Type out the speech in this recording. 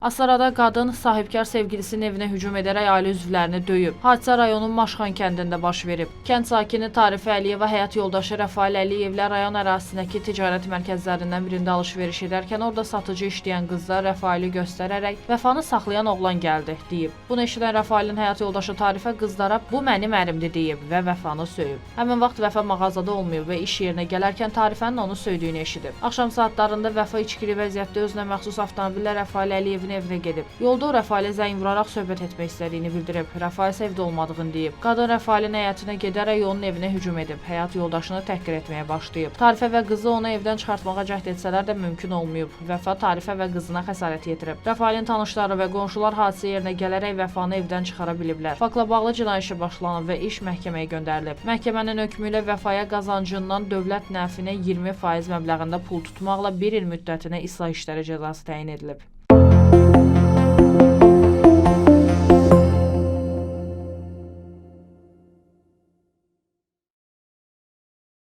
Asarada qadın sahibkar sevgilisinin evinə hücum edərək ailə üzvlərini döyüb. Hadisə rayonun Maşxan kəndində baş verib. Kənd sakini Tarifə Əliyeva həyat yoldaşı Rəfail Əliyevlə rayon ərazisindəki ticarət mərkəzlərindən birində alış-veriş edərkən orada satıcı işləyən qızlar Rəfaili göstərərək Vəfanı saxlayan oğlan gəldi deyib. Bunu eşidən Rəfailin həyat yoldaşı Tarifə qızlara bu mənim ərimdir deyib və Vəfanı söyüb. Həmin vaxt Vəfa mağazada olmayıb və iş yerinə gələrkən Tarifənin onu söydüyünü eşidib. Axşam saatlarında Vəfa içkili vəziyyətdə özünə məxsus avtomobillə Rəfail Əliyevin evinə gedib. Yolda o Rəfailə zəng vuraraq söhbət etmək istədiyini bildirib. Rəfail isə evdə olmadığını deyib. Qadın Rəfailin həyətinə gedərək onun evinə hücum edib. Həyat yoldaşını təhqir etməyə başlayıb. Tarifə və qızı onu evdən çıxartmağa cəhd etsələr də mümkün olmayıb. Vəfa Tarifə və qızına xəsarət yetirib. Rəfailin tanışları və qonşular hadisə yerinə gələrək Vəfanı evdən çıxara biliblər. Faktla bağlı cinayət işi başlanıb və iş məhkəməyə göndərilib. Məhkəmənin hökmü ilə Vəfaya qazancından dövlət nəfinə 20% məbləğində pul tutmaqla 1 il müddətinə islah işləri cəzası təyin edilib.